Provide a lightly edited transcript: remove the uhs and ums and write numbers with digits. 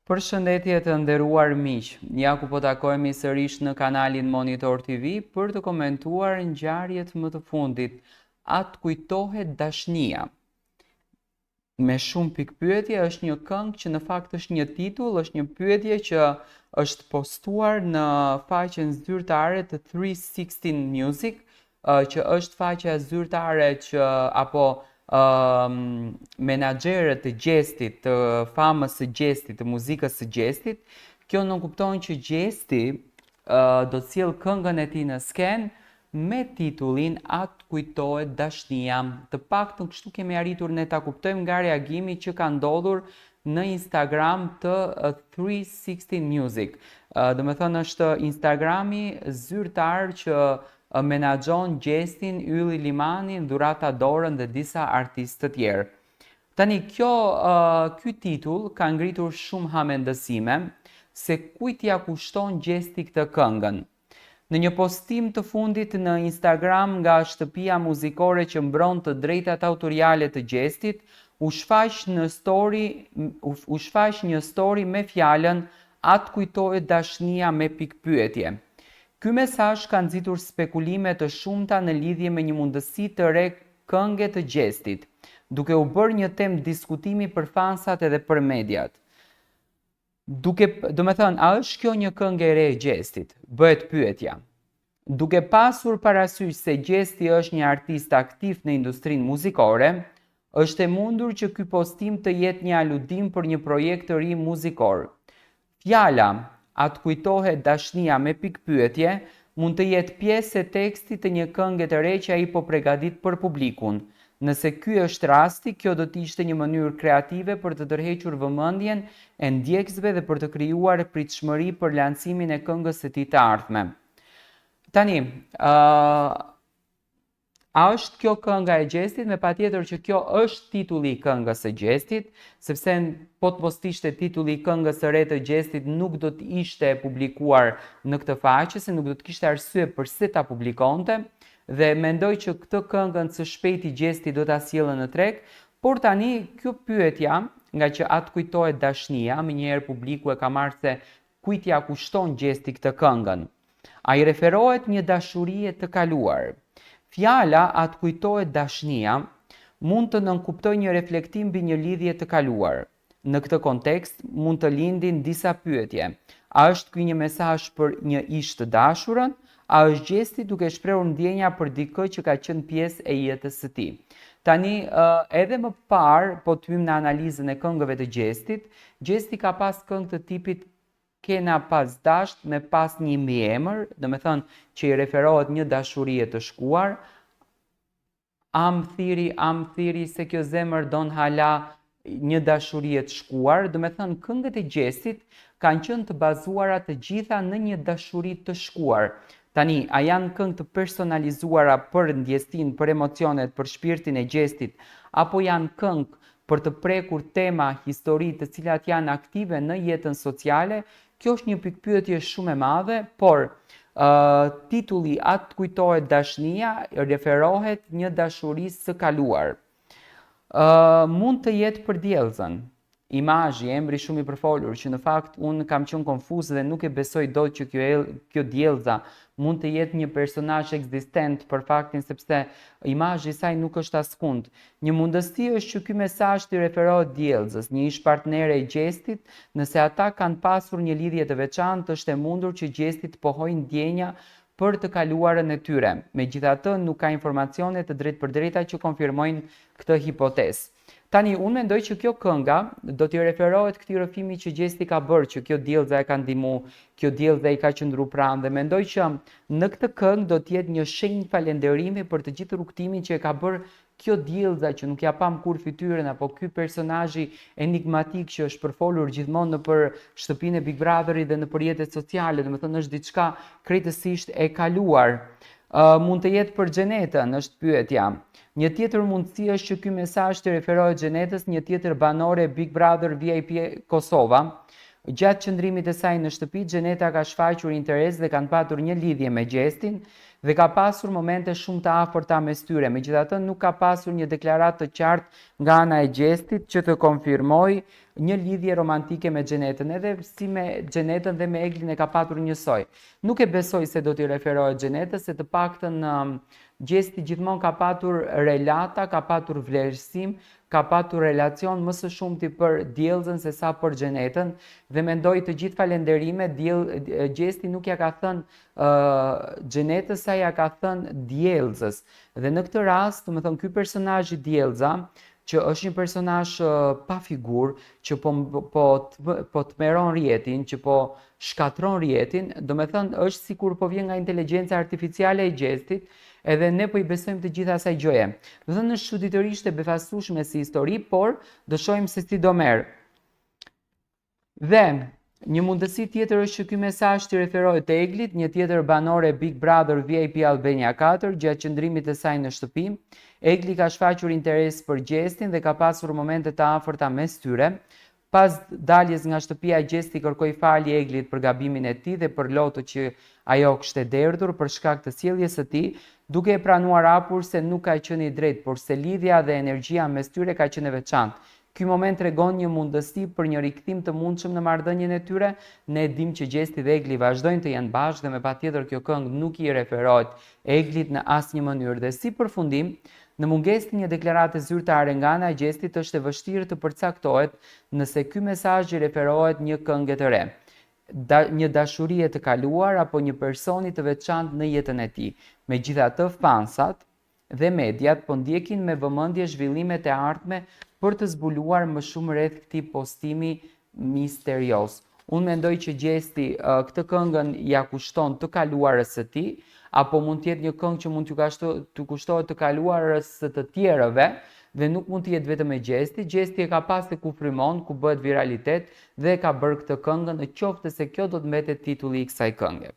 Përshëndetje të nderuar miq, ja ku po takohemi sërish në kanalin Monitor TV për të komentuar ngjarjet më të fundit. A të kujtohet dashnia? Me shumë pikëpyetje është një këngë që në fakt është një titull, është një pyetje që është postuar në faqen zyrtare të 316 Music, që është faqja zyrtare që apo menaxherët të Gjestit, të famës së Gjestit, të muzikës së Gjestit, kjo nënkupton që Gjesti do të sjellë këngën e tij në skenë me titullin A të kujtohet dashnia. Të paktën kështu kemi arritur ne ta kuptojmë nga reagimi që ka ndodhur në Instagram të 316 Music. Domethënë është Instagrami zyrtar që menaxhon Gjestin, Ylli Limanin, Dhurata Dorën dhe disa artistë të tjerë. Tani kjo ky titull ka ngritur shumë hamendësime se kujt ia kushton Gjesti këtë këngën. Në një postim të fundit në Instagram nga shtëpia muzikore që mbron të drejtat autoriale të Gjestit, u shfaq në story u shfaq një story me fjalën A të kujtohet dashnia me pikëpyetje. Ky mesazh ka nxitur spekulime të shumta në lidhje me një mundësi të re kënge të Gjestit, duke u bërë një temë diskutimi për fansat edhe për mediat. Duke, domethënë, a është kjo një këngë e re e Gjestit? Bëhet pyetja. Duke pasur parasysh se Gjesti është një artist aktiv në industrinë muzikore, është e mundur që ky postim të jetë një aludim për një projekt të ri muzikor. Fjala, A të kujtohet dashnia me pikëpyetje, mund të jetë pjesë e tekstit të një kënge të re që ai po pregadit për publikun. Nëse ky është rasti, kjo do të ishte një mënyrë kreative për të tërhequr vëmendjen e ndjekësve dhe për të krijuar pritshmëri për lansimin e këngës së tij të ardhme. Tani, ë A është kjo kënga e Gjestit? Me patjetër që kjo është titulli i këngës së Gjestit, sepse po të mos ishte titulli i këngës së re të Gjestit nuk do të ishte e publikuar në këtë faqe, se nuk do të kishte arsye përse ta publikonte dhe mendoj që këtë këngën së shpejti Gjesti do ta sjellë në treg, por tani kjo pyetja, nga që a të kujtohet dashnia, menjëherë publiku e ka marrë se Kujt ia kushton Gjesti këtë këngën? A i referohet një dashurie të kaluar? Fjala a të kujtohet dashnia mund të nënkuptojë një reflektim mbi një lidhje të kaluar. Në këtë kontekst, mund të lindin disa pyetje, A është ky një mesazh për një ish të dashurën? A është Gjesti duke shprehur ndjenja për dikë që ka qenë pjesë e jetës së tij? Tani, edhe më parë, po të hyjmë në analizën e këngëve të Gjestit, Gjesti ka pas këngë të tipit Kena pas dasht me pas një mbiemër, domethënë që i referohet një dashurie të shkuar, Am thiri, am thiri se kjo zemër don hala një dashurie të shkuar, domethënë këngët e Gjestit kanë qenë të bazuara të gjitha në një dashuri të shkuar. Tani, a janë këngë të personalizuara për ndjesinë, për emocionet, për shpirtin e Gjestit, apo janë këngë për të prekur tema, histori të cilat janë aktive në jetën sociale, kjo është një pikëpyetje shumë e madhe, por titulli A të kujtohet dashnia referohet një dashurisë së kaluar. Mund të jetë për Diellzën. Imazhi, emri shumë i përfolur, që në fakt unë kam qenë konfuz dhe nuk e besoj dot që kjo kjo Diellza mund të jetë një personazh ekzistent për faktin sepse imazhi i saj nuk është askund. Një mundësi është që ky mesazh t'i referohet Diellzës, një ish-partnere e Gjestit, nëse ata kanë pasur një lidhje të veçantë, është e mundur që Gjesti të pohojë ndjenja për të kaluarën e tyre. Megjithatë, nuk ka informacione të drejtpërdrejta që konfirmojnë këtë hipotezë. Tani, unë mendoj që kjo kënga do t'i referohet këtij rrëfimi që Gjesti ka bërë, që kjo Diellza e ka ndihmu, kjo Diellza i ka qëndru pranë dhe mendoj që në këtë këngë do të jetë një shenjë falënderimi për të gjithë rrugëtimin që e ka bërë Kjo Diellza që nuk ia pamë kurrë fytyrën apo ky personazhi enigmatik që është përfolur gjithmonë nëpër shtëpinë e Big Brotherit dhe nëpër rrjetet sociale, domethënë është diçka krejtësisht e kaluar. Uh, mund të jetë për Xhenetën, është pyetja. Një tjetër mundësi është që ky mesazh t'i referohet Xhenetës, një tjetër banore e Big Brother VIP Kosova. Gjatë qëndrimit të saj në shtëpi, Xheneta ka shfaqur interes dhe kanë patur një lidhje me Gjestin, dhe ka pasur momente shumë të afërta mes tyre, megjithatë nuk ka pasur një deklaratë të qartë nga ana e Gjestit që të konfirmojë një lidhje romantike me Xhenetën, edhe si me Xhenetën dhe me Eglin e ka patur njësoj. Nuk e besoj se do t'i referohet Xhenetës, se të paktën Gjesti gjithmonë ka patur relata, ka patur vlerësim, ka patur relacion më së shumti për Diellzën se sa për Xhenetën dhe mendoj të gjithë falenderimet Diell Gjesti nuk ja ka thënë uh, Xhenetës sa ja ka thënë Diellzës. Dhe në këtë rast, domethënë ky personazhi Diellza që është një personazh pa figurë, që po po po tmerron rrjetin, që po shkatërron rrjetin, domethënë është sikur po vjen nga inteligjenca artificiale e Gjestit, edhe ne po i besojmë të gjitha asaj gjëje. Domethënë është çuditërisht e befasueshme si histori, por do shohim se si do merr. Dhe, një mundësi tjetër është që ky mesazh t'i referohet Eglit, një tjetër banore e Big Brother VIP Albania 4, gjatë qëndrimit të saj në shtëpi. Egli ka shfaqur interes për Gjestin dhe ka pasur momente të afërta mes tyre. Pas daljes nga shtëpia, Gjesti kërkoi falje Eglit për gabimin e tij dhe për lotët që ajo kishte derdhur për shkak të sjelljes së tij, duke e pranuar hapur se nuk ka qenë i drejtë, por se lidhja dhe energjia mes tyre ka qenë e veçantë. Ky moment tregon një mundësi për një rikthim të mundshëm në marrëdhënien e tyre. Ne e dimë që Gjesti dhe Egli vazhdojnë të jenë bashkë dhe me patjetër kjo këngë nuk i referohet Eglit në asnjë mënyrë dhe si përfundim, në mungesë të një deklarate zyrtare nga ana e Gjestit është e vështirë të përcaktohet nëse ky mesazh i referohet një kënge të re, da, një dashurie të kaluar apo një personi të veçantë në jetën e tij. Megjithatë, fansat, dhe mediat po ndjekin me vëmendje zhvillimet e ardhme për të zbuluar më shumë rreth këtij postimi misterioz. Unë mendoj që Gjesti këtë këngën ja kushton të kaluarës së tij, apo mund të jetë një këngë që mund t'ju kushtohet të kaluarës së të tjerëve dhe nuk mund të jetë vetëm e Gjestit. Gjesti e ka pa se ku frymon, ku bëhet viralitet dhe e ka bërë këtë këngën në qoftë se kjo do të mbetet titulli i kësaj kënge.